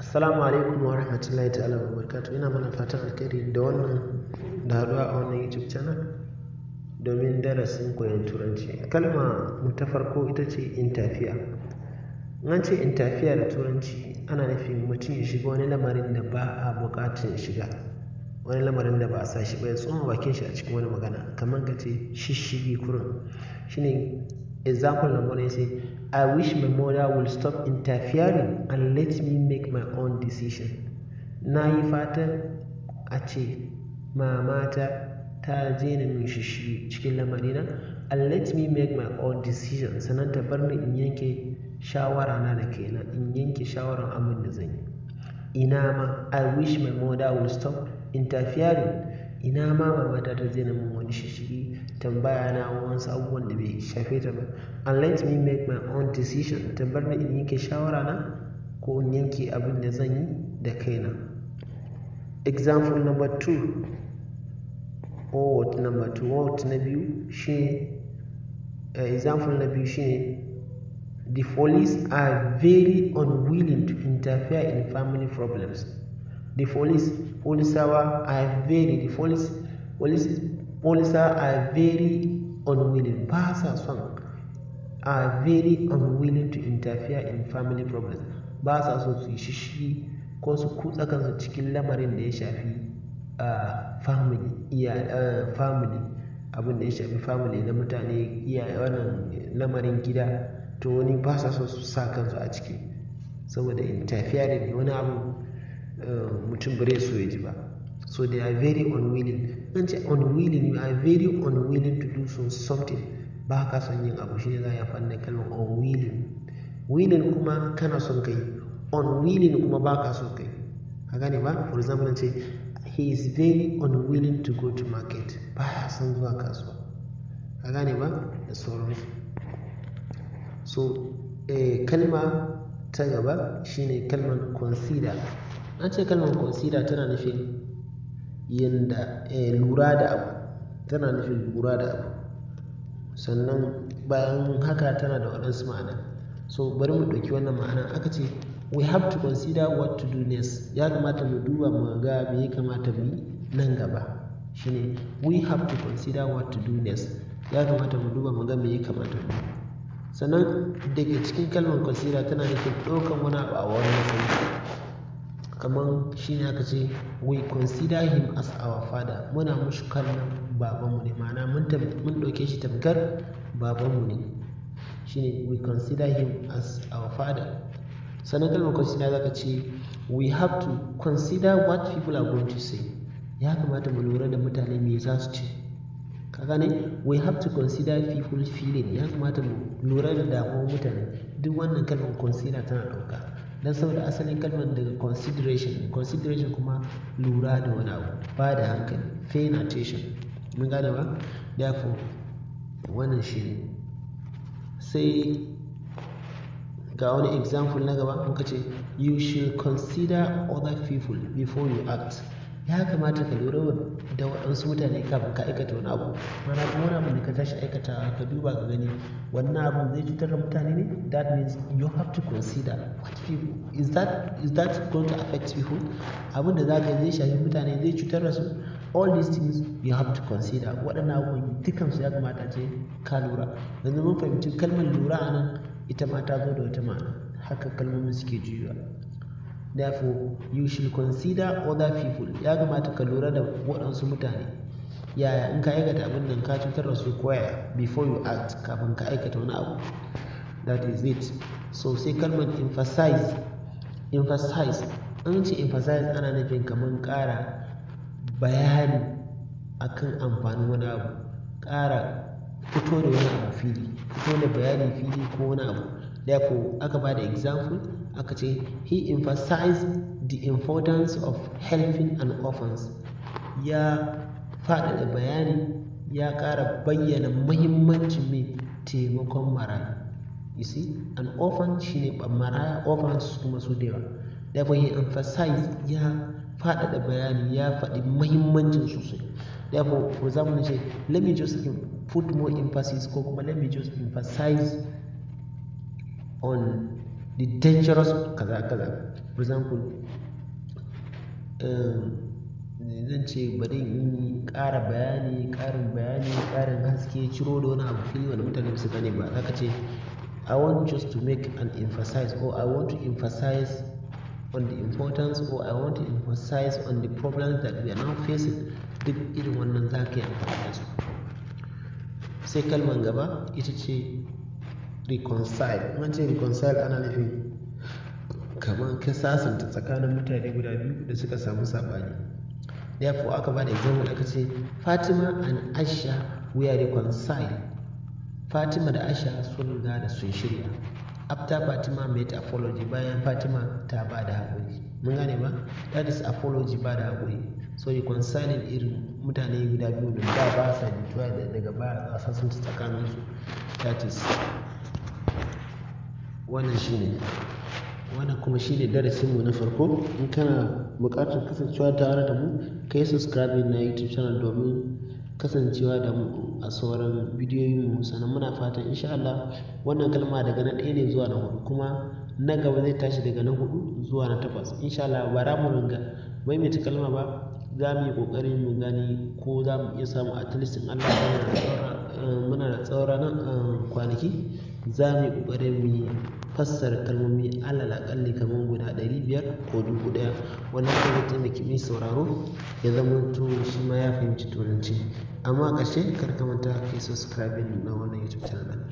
Assalamu alaikum wa rahmatullahi ta'ala wa barakatuh. Ina mana fatan alkhairi da wannan da haɗuwa a wannan YouTube channel domin darasin koyon Turanci. Kalma mu ta farko ita ce interfere. In an ce interfere da Turanci, ana nufin mutum ya shiga wani lamarin da ba a buƙatar ya shiga. Wani lamarin da ba a sa shi ba, ya tsoma bakin shi a cikin wani magana, kamar ka ce shishshigi kurun. Shine example number one, say, "I wish my mother will stop interfering and let me make my own decision." Na yi fatan a ce mamata ta daina min shishshigi cikin lamarina, and let me make my own decision, sannan ta bar ni in yanke shawara na da kaina, in yanke shawarar abin da zan yi. Ina ma, I wish my mother will stop interfering. Ina ma mamata ta daina min wani shishshigi, tambaya na wasu abubuwan da bai shafe ta ba. And let me make my own decision. Ta bar ni in yanke shawara na ko in yanke abin da zan yi da kaina. Example number two, or word number two, word na biyu shine, example na biyu shine, "The police are very unwilling to interfere in family problems." The police, polisawa, are very, the police, police, polisawa are very unwilling. Ba sa son, are very unwilling to interfere in family problems. Ba sa so su yi shishshigi ko su kutsa kansu cikin lamarin da ya shafi family, iya family, abin da ya shafi family na mutane, iya wannan lamarin gida, to wani ba sa so su sa kansu a ciki saboda interfering ne, wani abu mutum bare so ya ji ba. So they are very unwilling. An ce unwilling, you are very unwilling to do something. Ba ka son yin abu, shine za a yi amfani da kalmar unwilling. Willing kuma kana son kai, unwilling kuma ba ka son kai. Ka gane ba? For example, ce he is very unwilling to go to market. Baya son zuwa kasuwa. Ka gane ba? Da sauransu. So kalma ta gaba shine kalmar consider. An ce kalmar consider tana nufin yanda lura da abu, tana nufin lura da abu. Sannan bayan haka tana da waɗansu ma'ana. So bari mu ɗauki wannan ma'ana. Aka ce, "We have to consider what to do next." Ya kamata mu duba mu ga me ya kamata mu yi nan gaba. Shine we have to consider what to do next. Ya kamata mu duba mu ga me ya kamata mu yi. Sannan daga cikin kalmar consider, tana nufin ɗaukan wani abu a wani matsayi. Kaman shine aka ce, "We consider him as our father." Muna mushi kallon babanmu ne, ma'ana mun ɗauke shi tamkar babanmu ne. Shine we consider him as our father. Sannan kalmar consider, za ka ce, "We have to consider what people are going to say." Ya kamata mu lura da mutane me za su ce. Ka gane? We have to consider people feeling. Ya kamata mu lura da damuwar mutane. Duk wannan kalmar consider tana ɗauka. Don saboda asalin kalmar daga consideration ne. Consideration kuma lura da wani abu, ba da hankali, paying attention. Mun gane ba? Therefore, wannan shi ne. Sai ga wani example na gaba, muka ce, "You should consider other people before you act." Ya kamata ka lura da waɗansu mutane kafin ka aikata wani abu. Ma'ana kuma wani abu da ka tashi aikatawa, ka duba ka gani wannan abun zai cutar da mutane ne? That means you have to consider what people, is that going to affect people? Abin da za ka yi zai shafi mutane, zai cutar da su? All these things you have to consider. Waɗannan abubuwan dukansu ya kamata ce ka lura. Yanzu mun fahimci kalmar lura a nan, ita ma ta zo da wata ma'ana. Haka kalmomin suke juyawa. Therefore, you should consider other people. Ya kamata ka lura da waɗansu mutane. Yaya in ka aikata abin nan ka cutar da su ko yaya? Before you act, kafin ka aikata wani abu. That is it. So sai kalmar emphasize. Emphasize. An ce emphasize, ana nufin kamar ƙara bayani akan amfanin wani abu. Ƙara fito da wani abu fili. Fito da bayani fili ko wani abu. Therefore, aka ba da example, aka ce, "He emphasized the importance of helping an orphans." Ya faɗaɗa bayani, ya ƙara bayyana muhimmancin mai taimakon marayu. You see, an orphan shine maraya, orphans kuma su da yawa. Therefore, he emphasized, ya faɗaɗa bayani, ya faɗi muhimmancin sosai. Therefore, for example, ce let me just put more emphasis ko kuma let me just emphasize on the dangerous kaza kaza. For example, zan ce bari in yi ƙara bayani, ƙarin bayani, ƙarin haske, ciro da wani abu fili wanda mutane ba su gane ba. Za ka ce, "I want just to make an emphasize," or "I want to emphasize on the importance," or "I want to emphasize on the problems that we are now facing." Duk irin wannan za ka yi amfani da su. Sai kalman gaba ita ce reconcile. In an ce reconcile, ana nufin kamar ka sasanta tsakanin mutane guda biyu da suka samu saɓani. Therefore, aka ba da example, aka ce, "Fatima and Aisha were reconciled." Fatima da Aisha sun riga da sun shirya. After Fatima made apology, bayan Fatima ta ba da haƙuri. Mun gane ba? That is apology, ba da haƙuri. So reconciling, irin mutane guda biyu da da ba sa jituwa, da daga baya za a sasanta tsakaninsu. That is, wannan shine. Wannan kuma shine darasinmu na farko. In kana buƙatar kasancewa tare da mu, ka yi subscribing na YouTube channel domin kasancewa da mu a sauran bidiyoyinmu. Sannan muna fatan, insha Allah, wannan kalma daga na ɗaya ne zuwa na huɗu, kuma na gaba zai tashi daga na huɗu zuwa na takwas. Insha Allah ba za mu ringa maimaita kalma ba, za mu yi ƙoƙari mu gani ko za mu iya samu at least, in Allah ya muna da tsawon kwanaki, za mu yi ƙoƙari mu yi fassara kalmomi alal aƙalli kamar guda 500 ko 1000. Wannan haka zai taimaki mai sauraro ya zamanto shi ma ya fahimci Turanci. Amma a ƙarshe, kar ka manta ka yi subscribing na wannan YouTube channel ɗin.